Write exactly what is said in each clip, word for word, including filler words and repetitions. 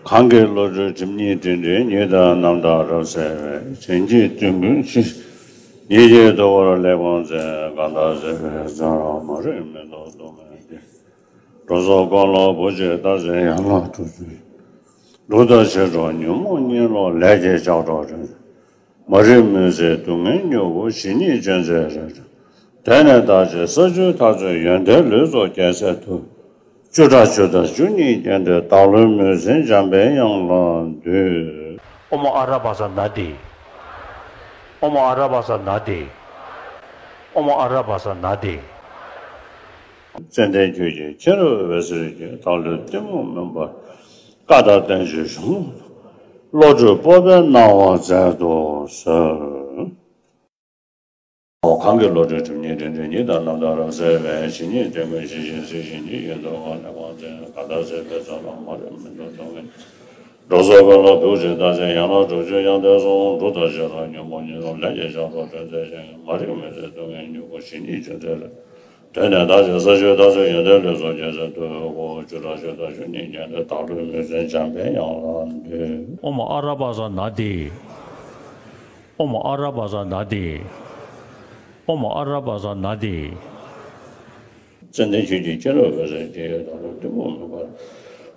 གང་གི་བློ་གྲོས་སྒྲིབ་གཉིས་དྲི་མྲོད་ཉི་ཟླ་རྣམ་དག་རབ་གསལ་བའི། བྱིན་གྱིས་བརྟུལ་ཕུན་ཕྱིར་ཉི་ཟླའི་ལྟོ་བར་ལེགས་པར་མཛེས། གང་དག་མཛེས་པའི་མཛེས་རབ་མ་རིག་མེ་ཏོག་སྟོང་མའི་སྟེང་། རོ་སོལ་ཀུན་ལ་བུ་གཅིག་བཏགས་ཚེ་ཡན་ལག་དྲུག་ཅུ། འབྲུག་ལྟར་ཆེར་སྒྲོགས་ཉོན་མོངས་གཉིད་ལོག་ལས་ཀྱི་ལྕགས་སྒྲོག་སྒྲོན། མ་རིག་མུན་སེལ་སྡུག་བསྔལ་མྱུ་གུ་ཞི་གཉིས་ཅན་མཛེས་རབ་སྒྲོན། དེ་ནས་བདག་ཅག་ས་བཅུའི་མཐར་སྩོལ་ཡོན་ཏན་ལུས་རྫོགས་རྒྱལ་སྲས་ཐུགས། བཅུ་ཕྲག་བཅུ་དང་བཅུ་གཉིས་བརྒྱན་ཏེ་བདག་བློའི་མུན་སེལ་འཇམ་པའི་དབྱངས་ལ་འདུད། ཨོཾ་ཨ་ར་བ་ས་ན་དྷཱིཿ། ཨོཾ་ཨ་ར་བ་ས་ན་དྷཱིཿ། ཨོཾ་ཨ་ར་བ་ས་ན་དྷཱིཿ། ཙནྡན་ཁྱོད་ཀྱི་མཁྱེན་རབ་འོད་ཟེར་གྱིས། བདག་བློའི་གཏི་མུག་མུན་པ། བཀའ་དང་བསྟན་བཅོས་གཞུང་ལུགས། བློ་གྲོས་སྤོབས་པའི་སྣང་བ་མཛད་དུ་གསོལ། གང་གི་བློ་གྲོས་སྒྲིབ་གཉིས་དྲི་མྲོད་ཉི་ཟླ་རྣམ་དག་རབ་གསལ་བའི། ཞི་གཉིས་དོན་ཀུན་ཞི་ཞིང་གཟིགས་ཤིང་ཉིད་ཀྱི་རྟོགས་པ་ལེགས་པར་མཛེས། གང་དག་མཛེས་པའི་མཛེས་རབ་མ་རིག་མུན་སེལ་སྡུག་བསྔལ། རོ་སོལ་ཀུན་ལ་བུ་གཅིག་བཏགས་ཚེ་ཡན་ལག་དྲུག་ཅུ་དབྱངས་ལྡན་གསུང་། འབྲུག་ལྟར་ཆེར་སྒྲོགས་ཉོན་མོངས་གཉིད་ལོག་ལས་ཀྱི་ལྕགས་སྒྲོག་སྒྲོན། མཛེས་ཤིང་མ་རིག་མུན་སེལ་སྡུག་བསྔལ་མྱུ་གུ་ཞི་གཉིས་ཅན་མཛེས་རབ། དེ་ནས་བདག་ཅག་ས་བཅུའི་མཐར་སྩོལ་ཡོན་ཏན་ལུས་རྫོགས་རྒྱལ་སྲས་ཐུགས། བཅུ་ཕྲག་བཅུ་དང་བཅུ་གཉིས་བརྒྱན་ཏེ་བདག་བློའི་མུན་སེལ་འཇམ་པའི་དབྱངས་ལ་འདུད། ཨོཾ་ཨ་ར་བ་ས་ན་དྷཱིཿ། ཨོཾ་ཨ་ར་བ་ས་ན་དྷཱིཿ། ཨོཾ་ཨ་ར་བ་ས་ན་དྷཱིཿ། ཙནྡན་ཁྱོད་ཀྱི་མཁྱེན་རབ་འོད་ཟེར་གྱིས། བདག་བློའི་གཏི་མུག་མུན་པ།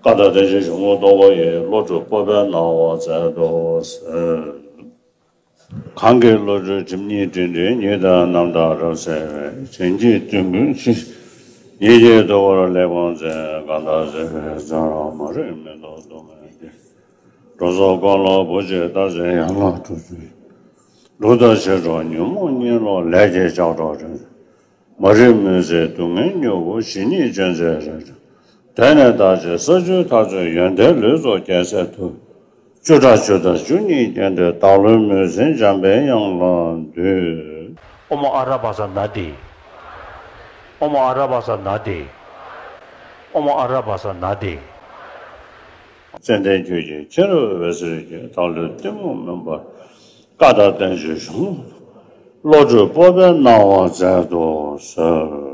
བཀའ་དང་བསྟན་བཅོས་གཞུང་ལུགས་རྟོགས་པ་ཡི། བློ་གྲོས་སྤོབས་པའི་སྣང་བ་མཛད་དུ་གསོལ། གང་གི་བློ་གྲོས་སྒྲིབ་གཉིས་དྲི་མྲོད་ཉི་ཟླ་རྣམ་དག་རབ་གསལ་བའི། བྱིན་གྱིས་བརྟུལ་ཕུན་ཕྱིར་ཉི་ཟླའི་ལྟོ་བར་ལེགས་པར་མཛེས། གང་དག་མཛེས་པའི་མཛེས་རབ་མ་རིག་མེ་ཏོག་སྟོང་མའི་སྟེང་། རོ་སོལ་ཀུན་ལ་བུ་གཅིག་བཏགས་ཚེ་ཡན་ལག་དྲུག་ཅུ། འབྲུག་ལྟར་ཆེར་སྒྲོགས་ཉོན་མོངས་གཉིད་ལོག་ལས་ཀྱི་ལྕགས་སྒྲོག་སྒྲོན། མ་རིག་མུན་སེལ་སྡུག་བསྔལ་མྱུ་གུ་ཞི་གཉིས་ཅན་མཛེས་རབ་སྒྲོན། དེ་ནས་བདག་ཅག་ས་བཅུའི་མཐར་སྩོལ་ཡོན་ཏན་ལུས་རྫོགས་རྒྱལ་སྲས་ཐུགས། བཅུ་ཕྲག་བཅུ་དང་བཅུ་གཉིས་བརྒྱན་ཏེ་བདག་བློའི་མུན་སེལ་འཇམ་པའི་དབྱངས་ལ་འདུད། ཨོཾ་ཨ་ར་བ་ས་ན་དྷཱིཿ། ཨོཾ་ཨ་ར་བ་ས་ན་དྷཱིཿ། ཨོཾ་ཨ་ར་བ་ས་ན་དྷཱིཿ། ཙནྡན་ཁྱོད་ཀྱི་མཁྱེན་རབ་འོད་ཟེར་གྱིས། བདག་བློའི་གཏི་མུག་མུན་པ། བཀའ་དང་བསྟན་བཅོས་གཞུང་ལུགས། བློ་གྲོས་སྤོབས་པའི་སྣང་བ་མཛད་དུ་གསོལ།